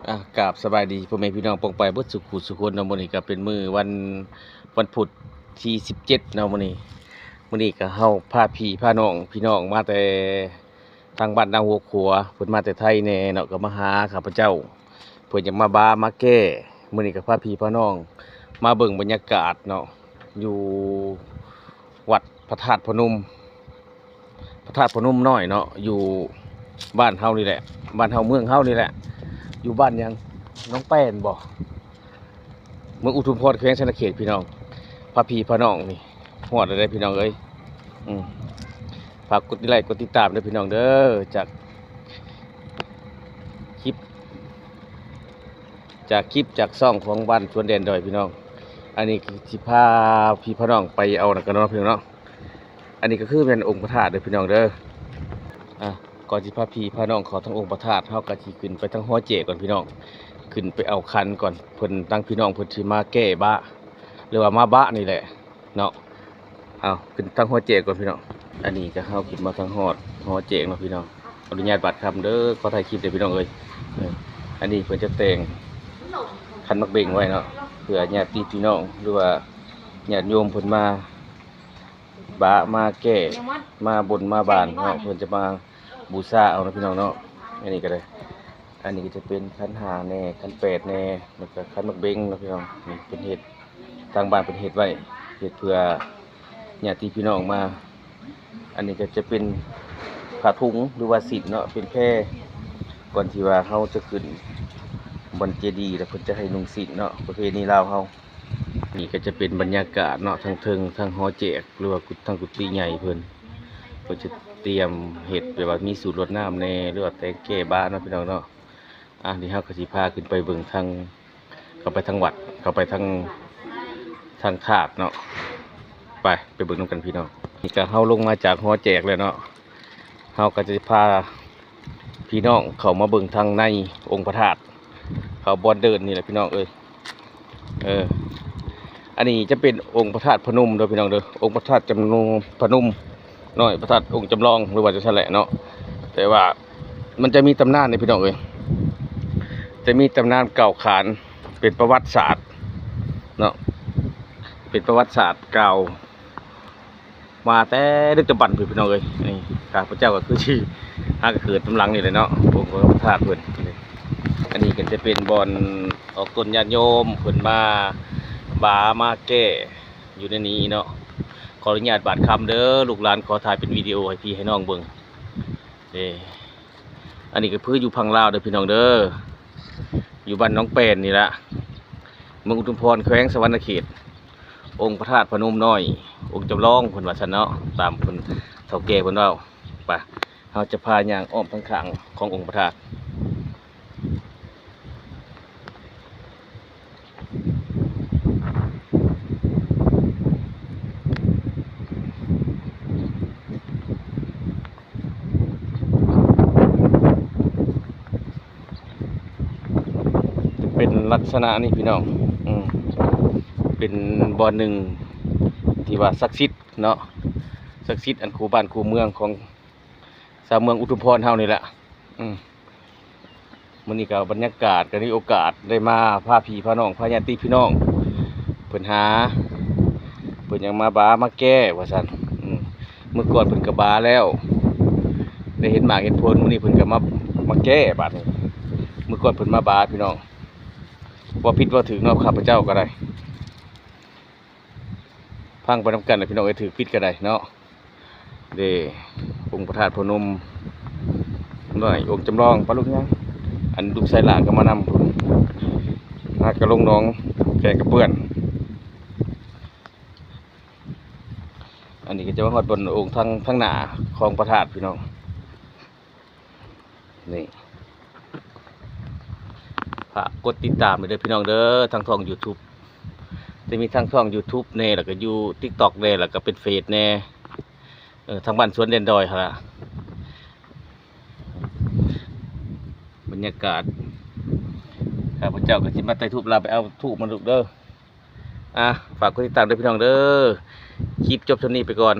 ອ່າ ກາບສະບາຍດີພໍ່ແມ່ພີ່ນ້ອງປ້ອງປາຍເບິດສູ່ຜູ້ສູ່ຄົນເນາະ. ມື້ນີ້ກໍເປັນມື້ວັນ ວັນພຸດທີສິບເຈັດເນາະ. ມື້ນີ້ ມື້ນີ້ກໍເຮົາພາພີ່ພານ້ອງ ພີ່ນ້ອງມາແຕ່ທາງບ້ານນາຫົວຂົວ ເພິ່ນມາແຕ່ໄທແດ່ເນາະ ກໍມາຫາຂ້າພະເຈົ້າ ເພິ່ນຢາກມາບາມາແກ້. ມື້ນີ້ກໍພາພີ່ພານ້ອງມາເບິ່ງບັນຍາກາດເນາະ ຢູ່ວັດພະທາດພະນົມ ພະທາດພະນົມນ້ອຍເນາະ ຢູ່ບ້ານເຮົານີ້ແຫຼະ ບ້ານເຮົາເມືອງເຮົານີ້ແຫຼະ ຢູ່ບ້ານຫຍັງ ໜອງແປ້ນບໍ່ ເມືອງອຸທຸມພອນ ແຂວງສະຫວັນນະເຂດ ພີ່ນ້ອງ. ພາພີ່ພານ້ອງນີ້ຮອດແລ້ວເດ້ ພີ່ນ້ອງເອີຍ. ອືມ ຝາກກົດໄລກ໌ ກົດຕິດຕາມເດີ ພີ່ນ້ອງເດີ ຈາກຄລິບ ຈາກຄລິບຈາກຊ່ອງຂອງບ້ານສວນແດນດອຍ ພີ່ນ້ອງ. ອັນນີ້ຊິພາພີ່ພານ້ອງໄປເອົານັ້ນກັນເນາະ ພີ່ນ້ອງເນາະ. ອັນນີ້ກໍຄືແມ່ນອົງພະທາດເດີ ພີ່ນ້ອງເດີ. ອ່າ ກ່ອນຊິພາພີ່ພານ້ອງເຂົ້າທາງອົງພະທາດ ເຮົາກໍຊິຂຶ້ນໄປທາງຫໍແຈກກ່ອນ ພີ່ນ້ອງ ຂຶ້ນໄປເອົາຂັນກ່ອນ. ເພິ່ນ ທາງພີ່ນ້ອງເພິ່ນຊິມາແກ້ບາ ຫຼືວ່າມາບານີ້ແຫຼະເນາະ. ເອົາ ຂຶ້ນທາງຫໍແຈກກ່ອນ ພີ່ນ້ອງ. ອັນນີ້ກໍເຮົາຂຶ້ນມາທາງຮອດຫໍແຈກເນາະ ພີ່ນ້ອງ. ຂໍອະນຸຍາດບາດຄຳເດີ ຂໍຖ່າຍຄລິບເດີ ພີ່ນ້ອງເອີຍ. ເອີ ອັນນີ້ເພິ່ນຈະແຕ່ງຂັນໝາກເບັງໄວ້ເນາະ ເພື່ອຍາດຕິພີ່ນ້ອງ ຫຼືວ່າຍາດໂຍມເພິ່ນມາ ບາ ມາແກ້ ມາບົນມາບານເນາະ ເພິ່ນຈະມາບູຊາເອົາເນາະ ພີ່ນ້ອງເນາະ. ອັນນີ້ກໍໄດ້ ອັນນີ້ກໍຈະເປັນຂັນຫ້າແດ່ ຂັນແປດແດ່ ແລ້ວກໍຂັນໝາກເບັງເນາະ ພີ່ນ້ອງ. ນີ້ເພິ່ນເຮັດ ທາງບ້ານເພິ່ນເຮັດໄວ້ ເຮັດເພື່ອຍາດຕິພີ່ນ້ອງມາ. ອັນນີ້ກໍຈະເປັນຜ້າຖົງ ຫຼືວ່າສິ້ນເນາະ ເປັນແພ ກ່ອນທີ່ວ່າເຮົາຈະຂຶ້ນບ່ອນເຈດີ ແລ້ວເພິ່ນຈະໃຫ້ນຸ່ງສິ້ນເນາະ ປະເພນີລາວເຮົາ. ນີ້ກໍຈະເປັນບັນຍາກາດເນາະ ທາງເທິງ ທາງຫໍແຈກ ຫຼືວ່າທາງກຸຕິໃຫຍ່ເພິ່ນ ເພິ່ນຈະຕຽມເຮັດແບບວ່າມີສູດລົດນ້ຳແດ່ ຫຼືວ່າແຕ່ງແກ້ບາເນາະ ພີ່ນ້ອງເນາະ. ອ່າ ນີ້ເຮົາກໍຊິພາຂຶ້ນໄປເບິ່ງທາງ ເຂົ້າໄປທາງວັດ ເຂົ້າໄປທາງ ທາງທາດເນາະ. ໄປ ໄປເບິ່ງນຳກັນ ພີ່ນ້ອງ. ນີ້ກໍເຮົາລົງມາຈາກຫໍແຈກແລ້ວເນາະ ເຮົາກໍຈະພາພີ່ນ້ອງເຂົ້າມາເບິ່ງທາງໃນອົງພະທາດ ເຂົ້າບ່ອນເດີ່ນນີ້ແຫຼະ ພີ່ນ້ອງເອີຍ. ເອີ ອັນນີ້ຈະເປັນອົງພະທາດພະນົມເດີ ພີ່ນ້ອງເດີ ອົງພະທາດຈຳນວນພະນົມນ້ອຍ ພະທາດອົງຈຳລອງ ຫຼືວ່າຈັ່ງຊັ້ນແຫຼະເນາະ. ແຕ່ວ່າມັນຈະມີຕຳນານເດ້ ພີ່ນ້ອງເອີຍ ຈະມີຕຳນານກ່າວຂານ ເປັນປະຫວັດສາດເນາະ ເປັນປະຫວັດສາດກ່າວ ມາແຕ່ດຶກດຳບັນພຸ້ນ ພີ່ນ້ອງເອີຍ. ນີ້ຂ້າພະເຈົ້າກໍຄືຊິຫາກໍເກີດນຳຫຼັງນີ້ແຫຼະເນາະ ອົງພະທາດເພິ່ນ. ອັນນີ້ກໍຈະເປັນບ່ອນອອກຕົນຍາດໂຍມເພິ່ນມາບາມາແກ້ຢູ່ໃນນີ້ເນາະ. ຂໍອະນຸຍາດບາດຄຳເດີ ລູກຫຼານຂໍຖ່າຍເປັນວິດີໂອໃຫ້ພີ່ໃຫ້ນ້ອງເບິ່ງເດ້. ອັນນີ້ກໍຄືຢູ່ຝັ່ງລາວເດີ ພີ່ນ້ອງເດີ ຢູ່ບ້ານໜອງແປ້ນນີ້ລະ ເມືອງອຸທຸມພອນ ແຂວງສະຫວັນນະເຂດ. ອົງພະທາດພະນົມນ້ອຍ ອົງຈຳລອງ ເພິ່ນວ່າຊັ້ນເນາະ ຕາມເພິ່ນ ເຖົ້າແກ່ເພິ່ນເວົ້າ. ໄປ ເຮົາຈະພາຍ່າງອ້ອມທາງຂ້າງຂອງອົງພະທາດ. ເປັນລັກສະນະນີ້ ພີ່ນ້ອງ ອືມ ເປັນບ່ອນໜຶ່ງທີ່ວ່າສັກສິດເນາະ ສັກສິດອັນຄູ່ບ້ານຄູ່ເມືອງຂອງຊາວເມືອງອຸທຸມພອນເຮົານີ້ແຫຼະ. ອືມ ມື້ນີ້ກໍບັນຍາກາດ ກໍມີໂອກາດໄດ້ມາພາພີ່ພານ້ອງ ພາຍາດຕິພີ່ນ້ອງ ເພິ່ນຫາ ເພິ່ນຫຍັງມາບາມາແກ້ວ່າຊັ້ນ. ອືມ ມື້ກ່ອນເພິ່ນກໍບາແລ້ວ ໄດ້ເຫັນໝາກເຫັນຜົນ ມື້ນີ້ເພິ່ນກໍມາ ມາແກ້ບາດນີ້. ມື້ກ່ອນເພິ່ນມາບາ ພີ່ນ້ອງ ເວົ້າຜິດເວົ້າຖືກເນາະ ຂ້າພະເຈົ້າກໍໄດ້ ຟັງໄປນຳກັນແຫຼະ ພີ່ນ້ອງເອີຍ ຖືກຜິດກໍໄດ້ເນາະ. ເດ້ ອົງພະທາດພະນົມນ້ອຍ ອົງຈຳລອງ ປາລຸກຍາງ ອັນລູກຊາຍຫຼ້າກໍມານຳພຸ້ນ ຫາກະລົງໜອງແກ່ກະເປື້ອນ. ອັນນີ້ກໍຈະມາຮອດບ່ອນອົງທາງ ທາງໜ້າຂອງພະທາດ ພີ່ນ້ອງ. ນີ້ ຝາກກົດຕິດຕາມໄວ້ເດີພີ່ນ້ອງເດີ ທາງຊ່ອງຢູທູບ ຈະມີທາງຊ່ອງຢູທູບແດ່ ແລ້ວກໍຢູ່ຕິກຕັອກແດ່ ແລ້ວກໍເປັນເຟສແດ່ ເອີ ທາງບ້ານສວນແດນດອຍຫັ້ນລະ. ບັນຍາກາດ ຂ້າພະເຈົ້າກໍຊິມາໄຕ້ທູບລາ ໄປເອົາທູບມາລູກເດີ. ອ່າ ຝາກກົດຕິດຕາມເດີພີ່ນ້ອງເດີ ຄລິບຈົບສ່ຳນີ້ໄປກ່ອນ.